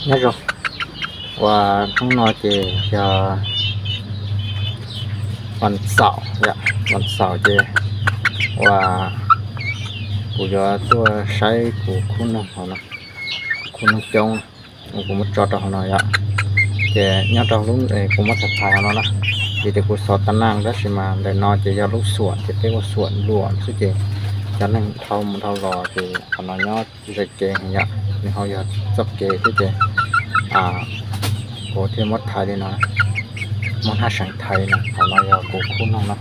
Nyob zoo, uas hnub no ces yog vas xaum, vas xaum ces uas kuv yuav tuaj saib kuv khub noog hauv no, khub noog coob, kuv muab tso rau hauv no yom. Ces nyob rau lub kuv muab tham tham hauv no na, vim tias kuv xov tag nag tab sis mas ntawm no ces yog lub xuam ces peb ua xuam luam xwb ces cov neeg dhau mus dhau los ces qhov no nyob ze kev heev yom, nws ho yog txoj kev thiab ces kuv thiaj muab thaiv li no, muab hnab seev thaiv no. Qhov no yog kuv khub noog no.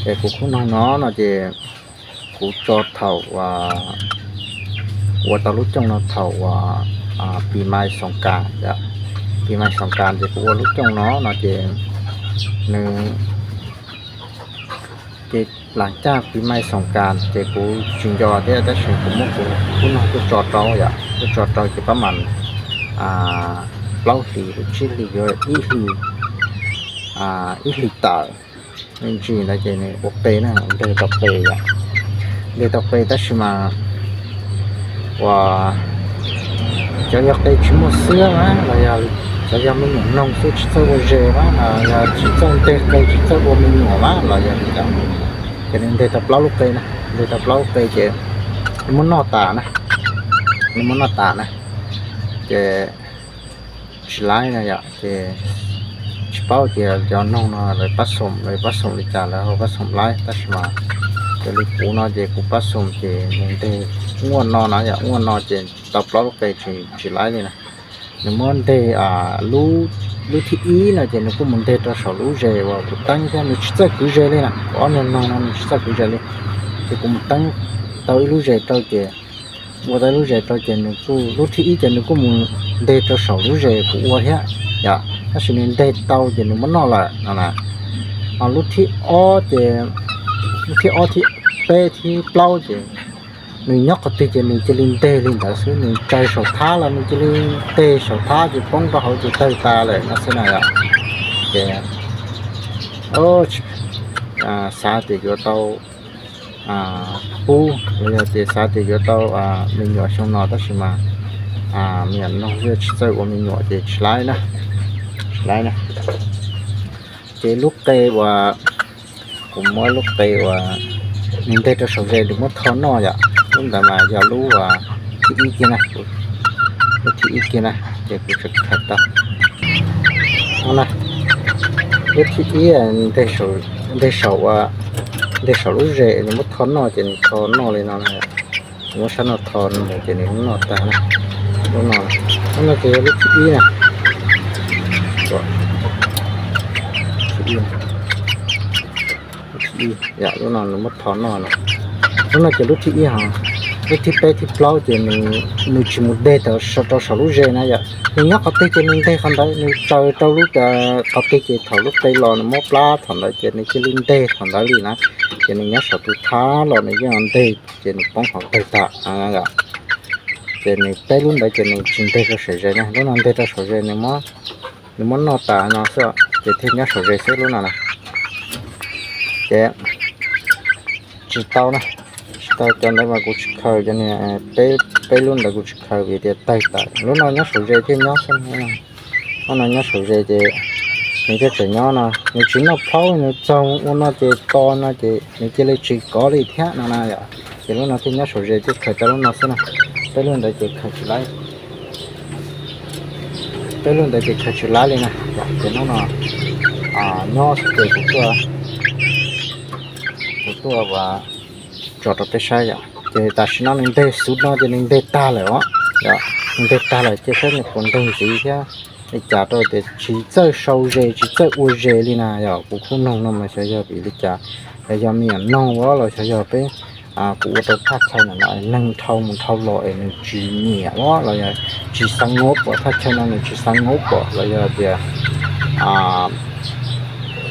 Ces kuv khub noog no no ces kuv tso thaum ua tau lub cooj no thaum uas pis mais xoom kas, pis mais xoom kas ces kuv ua lub cooj no no ces nws ces lam caj pis mais xoom kas ces kuv tsis nco thiab tab sis kuv muab kuv khub noog tuaj tso rau yom, tuaj tso rau ces pab mam plaub hlis los tsib hlis yuav ib hlis, ib hlis tawm me ntsis ntawd ces nws ua qe na, nteg tau qe yom. Nteg tau qe tab sis mas uas cov yog qe tsis muaj xiab na los yog cov yog me nyuam noog xwb tsis txawj ua zes na los yog tsis txawj nteg qe tsis txawj ua me nyuam na los yog li cas, ces nws nteg tau plaub lub qe na, nteg tau plaub lub qe ces nws muab noj tas na, nws muab noj tas na, ces tsis laib na yom. Ces tsis paub tias cov noog no lawv pab xoom, lawv pab xoom li cas, lawv ho pab xoom laib tab sis mas cov li kuv no ces kuv pab xoom ces nws nteg muaj no na yom, muaj no ces tau plaub lub qe tsis laib li na. Nws muab nteg lub thib ib no ces nws kuj mus nteg rau saum lub zes uas kuv teeb thiab nws tsis txawj kwv zes li na, kuv ob niag noog no nws tsis txawj kwv zes li. Ces kuv mus teeb tau ib lub zes rau ces ua tau ib lub zes rau ces nws kuj lub thib ib ces nws kuj mus nteg rau saum lub zes kuv ua thiab yom, tab sis nws nteg tau ces nws muab noj lawm no na. Ho lub thib ob ces, lub thib ob thib peb thib plaub ces nws nyob qhov twg ces nws cia li nteg li ntawd xwb, nws tsaws saum thab los nws cia li nteg saum thab ces poob rau hauv ces tawg tas lawm no xwb na yom. Ces xav tias yuav tau pub los yog tias xav tias yuav tau me nyuam xyoo no tab sis mas me nyuam noog yeej tsis txawj ua me nyuam ces tsis laib na, tsis laib na. Ces lub qe uas kuv muab lub qe uas nws nteg rau saum zes nws muab tho noj yom, lub ntawd mas yog lub thib ib kiag na, lub thib ib kiag na, ces kuv tseem khaws tau. Lub thib ib nteg saum, nteg saum lub zes nws muab tho noj ces nws tho noj li no na. Muab sab no tho mus ces nws noj tag na. Lub no, lub no ces yog lub thib ib na. Lub thib ib, lub no nws muab tho noj no. Lub no ces lub thib ib ho, lub thib peb thib plaub ces nws tsis mus nteg rau saum lub zes na yom. Nws nyob qhov twg ces nws nteg qhov ntawd, nws tsaws rau lub qhov twg ces thaum lub qe los nws mob plab thaum ntawd ces nws cia li nteg thaum ntawd li na. Ces nws nyob saum tus thab los nws yeej nteg ces nws poob hauv tawg tag. Ces nws peb lub ntawd ces nws tsis nteg rau saum zes na, lub no nteg rau saum zes nws muab noj tas no xwb ces thiaj nyob saum zes xwb lub no na. Ces tsis tau na, tsis tau cov ntawd mas kuv tsis khaws, cov niag peb lub ntawd kuv tsis khaws vim tias tawg tas. Lub no nyob saum zes thiaj nyob xwb. Lub no nyob saum zes ces nws thiaj tseem nyob no, nws tsis noj plhaub, nws txog ua no ces to no ces nws cia li tsis kov li thiab no na yom. Ces lub no thiaj nyob saum zes thiaj khaws tau lub no xwb na. Peb lub ntawd ces khaws tsis laib, peb lub ntawd ces khaws tsis laib li na. Ces hnub no nyob xwb ces kuv tuaj, kuv tuaj ua tso rau peb saib yom. Ces tam sim no nws nteg xub no ces nws nteg tag lawm os. Nws nteg tag lawm ces saib nws puas nteg ntxiv thiab li cas rau tias tsis txawj sau zes tsis txawj ua zes li na yom. Kuv khub noog no mas xyov yog vim li cas, yog me nyuam noog los xyov yog peb kuv ua rau thaj chaw no neeg dhau mus dhau los es nws tsis nyiam los yog tsis xav ngov pom thaj chaw no, nws tsis xav ngov pom los yog tias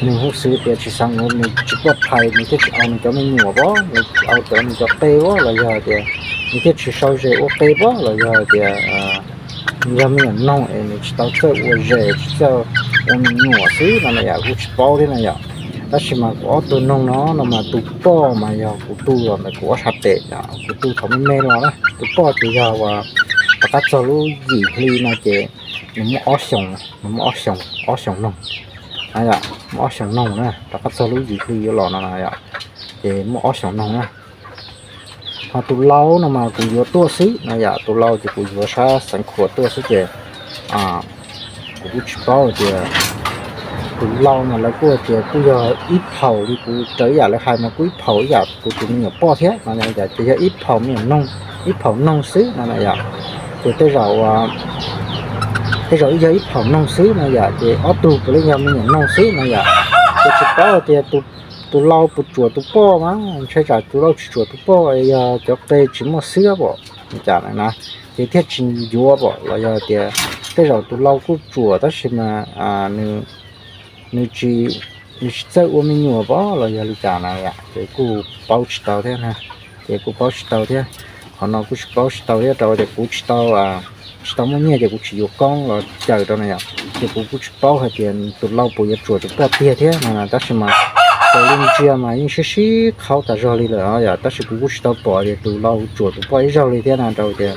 nws hu xwv tias tsis xav ngov, nws tsis poj phais nws thiaj tsis au nws cov me nyuam os, nws tsis au cov nws cov qe os los yog tias nws thiaj tsis sau zes ua qe os los yog tias yog me nyuam noog es nws tsis tau txawj ua zes tsis txawj ua me nyuam xwb no na yom, kuv tsis paub thiab na yom. Tab sis mas kuv ob tug noog no no mas tus poj mas yog kuv tu los ntawm kuv ob sab tes, kuv tu thaum me me los na, tus poj ces yog uas rov qab txog lub yim hli no ces nws muaj ob xyoos, nws muaj ob xyoos, ob xyoos noog, yom, muaj ob xyoos noog na, rov qab txog lub yim hli yuav los no na yom, ces muaj ob xyoos noog na. Ho tus lau no mas kuv yuav tuaj xwb no yom, tus lau ces kuv yuav sab Xeev Khuam tuaj xwb ces kuv kuj tsis paub tias tus lau mas lawv kuj tias kuj yog ib phaum li kuv raws ib yam lawv hais mas kuj ib phaum ib yam kuv tus me nyuam poj thiab no, ces yog ib phaum me nyuam noog, ib phaum noog xwb no na yom. Ces tej zaum, tej zaum yog ib phaum noog xwb no yom, ces ob tug puav leej yog me nyuam noog xwb no yom. Ces tsis paub tias tus lau puas tsuam tus poj mas ntshai tsam tus lau tsis tsuam tus poj, yog cov qe tsis muaj xwb pom cas na, ces thiaj tsis yuav pom los yog tias tej zaum tus lau kuj tsuam tab sis mas nws tsis, nws tsis txawj ua me nyuam pom los yog li cas na, ces kuj paub tsis tau thiab na, ces kuj paub tsis tau thiab. Qhov no kuj tsis paub tsis tau thiab rau tias kuv tsis tau, tsis tau muaj nyiaj ces kuv tsis yuav koob los caws rau na yom, ces kuv kuj tsis paub hais tias tus lau puas yuav tsuam tus poj tiag thiab no, tab sis mas raws li ntsia mas yeej sib sib qhaub tas zog li lawm yom, tab sis kuv kuj tsis tau pom tias tus lau tsuam tus poj ib zaug li thiab na, rau tias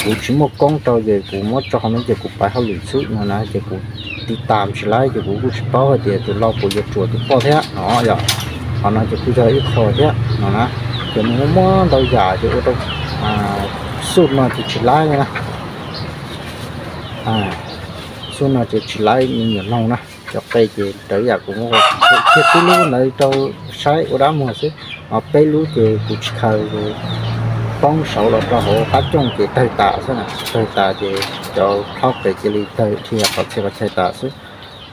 kuv tsis muaj koob rau ces kuv muab tso qhov no ces kuv pais hauj lwm xwb no na, ces kuv tiv tas tsis laib ces kuv kuj tsis paub hais tias tus lau puas yuav tsuam tus poj thiab no yom. Qhov no ces kuj yog ib qho thiab no na, ces nws muaj ntau yam ces ua rau xub no ces tsis laib na. Xub no ces tsis laib me nyuam noog na, cov qe ces raws yam kuv muab kiag tib lub ntawd rau saib ua dab muag xwb, ho peb lub ces kuv tsis khaws, poob saud los rau hauv qab cooj ces tawg tas xwb na, tawg tas ces cov plhaub qe cia li tawg dhia qhov txhia qhov chaw tas xwb.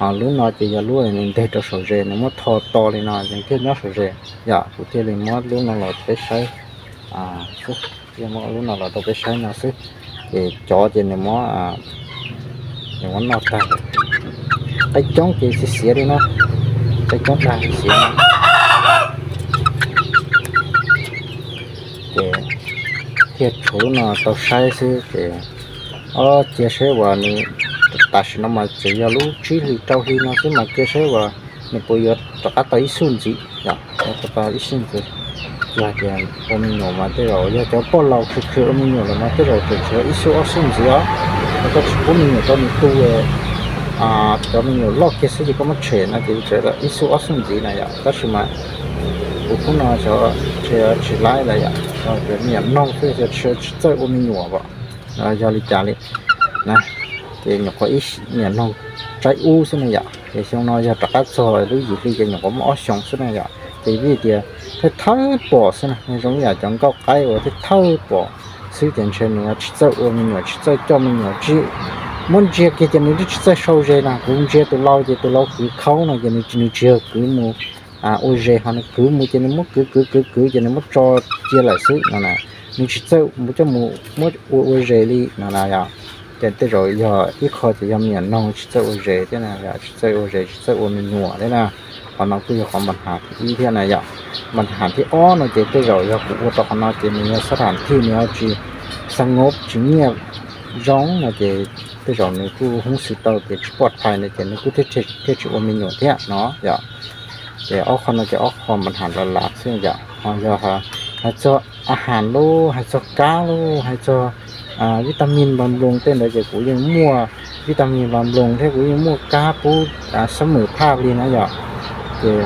Ho lub no ces yog lub nws nteg rau saum zes, nws muab tho to li no nws thiaj nyob saum zes, yog kuv thiaj li muab lub no los peb saib xwb, thiaj muab lub no los rau peb saib no xwb. Ces cov ces nws muab, nws muab noj tag, qe coob ces xiav xiav li no, qe coob tag xiav no, ces thiaj tshuav lub no tau saib xwb ces, o, cia saib uas nws, tam sim no mas tseem yog lub tsib hlis rau hli no xwb mas cia saib uas nws puas yuav rov qab tau ib xub ntxiv, rov qab tau ib xub ntxiv. Yog tias ua me nyuam mas tej zaum yog cov poj laus khwv khwv ua me nyuam lawm mas tej zaum tseem tshuav ib xub ob xub ntxiv os. Yog koj tsis pub me nyuam rau nws tu, cov me nyuam loj kiag xwb ces koj muab tshem no ces tseem ib xub ob xub ntxiv na yom, tab sis mas kuv pub no tsis laib lawm yom, me nyuam noog xwb, tsis txawj ua me nyuam os, yog li cas li na, ces nyuam qhuav ib niam noog tsaib ub xwb na yom, ces xyoo no yog rov qab txog lub yim hli ces nyuam qhuav muaj ob xyoos xwb na yom, ces vim tias thawj thawj pom xwb na, zoo ib yam cov nkauj qaib uas thawj thawj pom xwb ces ntshe nws tsis txawj ua me nyuam, tsis txawj coj me nyuam, tsis, muab ntsia kiag ces nws twb tsis txawj sau zes na, kuv ntsia tus lau ces tus lau kwv khaub no ces nws tsis yog kwv mus ua zes, ho nws kwv mus ces nws muab kwv kwv kwv kwv ces nws muab tso cia lawm xwb no na, nws tsis txawj mus coj mus muab ua ua zes li no na yom. Ces tej zaum yog ib qho ces yog me nyuam noog tsis txawj ua zes thiab na, tsis txawj ua zes tsis txawj ua me nyuam thiab na. Qhov no kuj yog qhov npa nham thib ib thiab na yom. Npa nham thib ob no ces tej zaum yog kuv ua rau qhov no ces nws yog xab tham thij nws ho tsis xa ngov tsis nyiaj zoo no ces tej zaum nws kuj hub xwm tau ces tsis poj phais no ces nws kuj thiaj tsis ua me nyuam thiab no yom. Ces ob qho no ces ob qho npa nham lav lav xwb yom. Ho yog hais txog a has lub, hais txog kab lub, hais txog vitamin npa nploos tej ntawd ces kuv yeej muaj vitamin npa nploos thiab kuv yeej muaj kab pub xab mwm thaj li na yom. Ces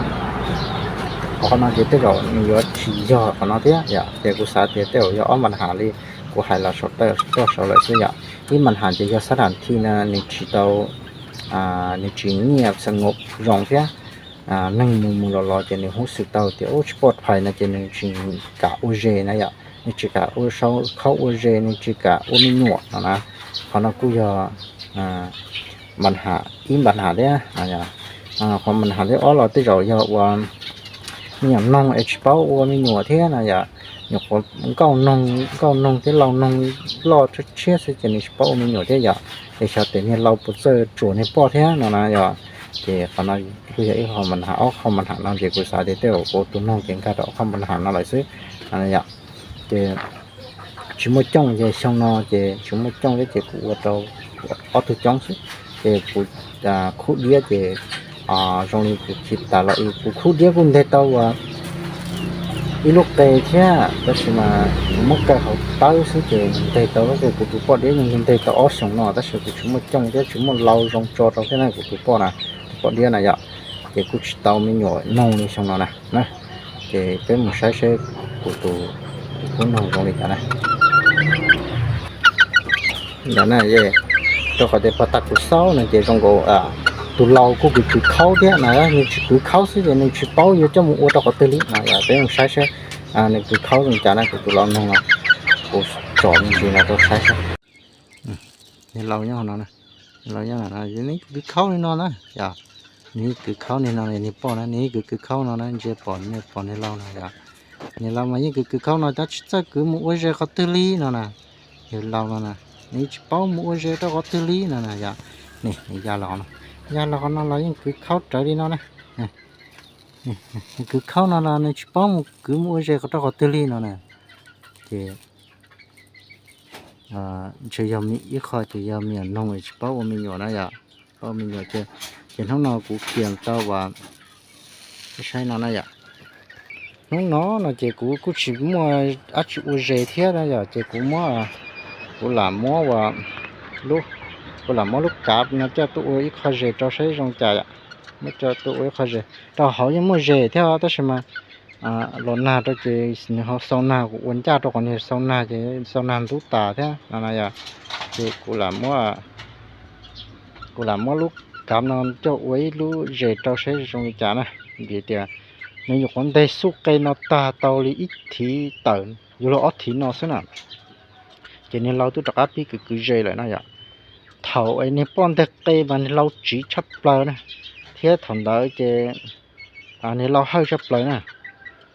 qhov no ces tej zaum nws yuav tsis yog qhov no thiab yom, ces kuv xav tias tej zaum yog ob npa nham li kuv hais los saum toj saud lawm xwb yom. Ib npa nham ces yog xab tham thij na, nws tsis tau, nws tsis nyiaj xa ngov zoo thiab neeg mus mus los los ces nws hub xwm tau tias ub tsis poj phais no ces nws tsis kam ua zes na yom, nws tsis kam ua sau khaub ua zes, nws tsis kam ua me nyuam no na. Qhov no kuj yog npa nham ib npa nham thiab. Qhov npa nham thib ob los tej zaum yog ua me nyuam noog es tsis paub ua me nyuam thiab na yom. Nyuam qhuav nkauj noog, nkauj noog thiab lau noog loj tshiab xwb ces nws tsis paub ua me nyuam thiab yom. Es xyov tes niag lau puas txawj tsuam niag poj thiab no na yom. Ces qhov no kuj yog ib qho npa nham, ob qho npa nham no ces kuv xav tias tej zaum kuv tus noog ces nkag rau ob qho npa nham no lawm xwb yom. Ces tsis muaj cooj ces xyoo no ces tsis muaj cooj thiab ces kuv ua rau ob tug coob xwb. Ces kuv khub diab ces zoo li kuv khi tas los kuv khub diab kuj nteg tau uas ib lub qe thiab, tab sis mas kuv muab kaw hauv tawb xwb ces nws nteg tau, ces kuv tus poj diab nws nteg tau ob xyoos no tab sis kuv tsis muaj cooj thiab tsis muaj lau zoo tso rau thiab na kuv tus poj na, tus poj diab na yom. Ces kuj tsis tau me nyuam noog li xyoo no na. Ces peb mus saib seb kuv tus, kuv kuj noog zoo li cas na. Ntawd na, rau qhov tias pog tag kuv xaub no ces zoo nkaus tus laus kuj kwv kwv khaub thiab na, nws tsis kwv khaub xwb ces nws tsis paub yuav coj mus ua rau qhov twg li no. Peb mus saib seb nws kwv khaub zoo cas na, kuv tus laus noog no, kuv tsom me ntsis no rau saib seb. Niag laus nyob no, laus nyob no, nws kwv khaub li no na yom. Nws kwv khaub li no, niag poj na, nws kwv kwv khaub no na, ntsia pom, pom niag laus no yom. Niag laus mas yeej kwv kwv khaub no tab tsis txawj kwv mus ua ze qhov twg li no na. Niag laus no na, nws tsis paub mus ua ze rau qhov twg li no na yom. Nws ya los no, ya los qhov no los yeej kwv khaub rawv li no na. Kwv khaub no los nws tsis paub mus kwv mus ua ze rau qhov twg li no na. Ces ntshe yog ib qho ces yog me nyuam noog tsis paub ua me nyuam na yom. Paub ua me nyuam ces, ces hnub no kuv kiag tau uas saib no na yom. Hnub no no ces kuv kuj tsis muaj dab tsi ua ze thiab na yom, ces kuv muab, kuv lam muab ua lub, kuv lam muab lub kav no coj tuaj ua ib qho ze rau saib zoo cas yom. Muab coj tuaj ua ib qho ze, rau hauv yeej muaj ze thiab tab sis mas los nag rau ces nws ho xau nag, kuv ua ncaj rau qhov nws xau nag ces xau nag ntub tas thiab no na yom. Ces kuv lam muab, kuv lam muab lub kav no coj ua ib lub ze rau saib zoo li cas na. Vim tias nws nyuam qhuav nteg xuj qe no tag tau li ib thiv tawm yuav luag ob thiv no xwb na. Ces niag laus twb rov qab pib kwv kwv ze lawm no yom. Thaum es niag poj nteg qe mas niag laus tsiv tshaj plaws na, thiab thaum ntawd ces niag laus hawj tshaj plaws na.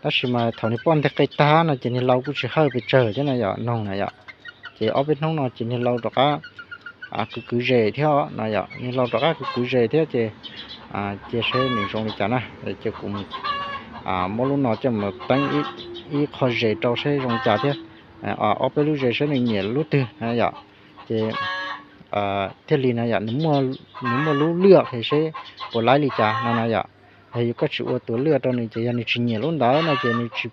Tab sis mas thaum niag poj nteg qe tag no ces niag laus kuj tsis hawj pes tsawg thiab na yom, noog na yom. Ces ob peb hnub no ces niag laus rov qab kwv kwv ze thiab no yom, niag laus rov qab kwv kwv ze thiab ces, cia saib nws zoo li cas na, ces kuv muab lub no coj mus teeb ib qho ze rau saib zoo li cas thiab. Ob peb lub ze saib nws nyiam lub twg yom. Ces thiaj li na yom, nws muaj lub lwj es seb puas laib li cas no na yom. Yog yus koj tsis ua tus lwj rau nws ces yog nws tsis nyiam lub ntawd no ces nws tsis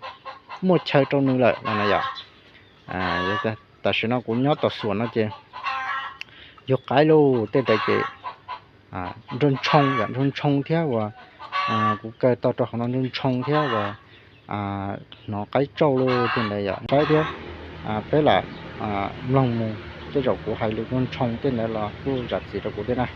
muaj chaw rau nws lawm no na yom. Tam sim no kuv nyob tom xuam no ces yog qaib lauj, tej ntawd ces nrog ntshoo yom, nrog ntshoo thiab uas kuv kaw tau rau hauv no nrog ntshoo thiab uas hnov qaib tsauj lauj tej ntawd yom, qaib thiab. Peb lam mloog mus, tej zaum kuv hais lus nrog ntshoo tej ntawd los kuj zam txim rau kuv thiab na.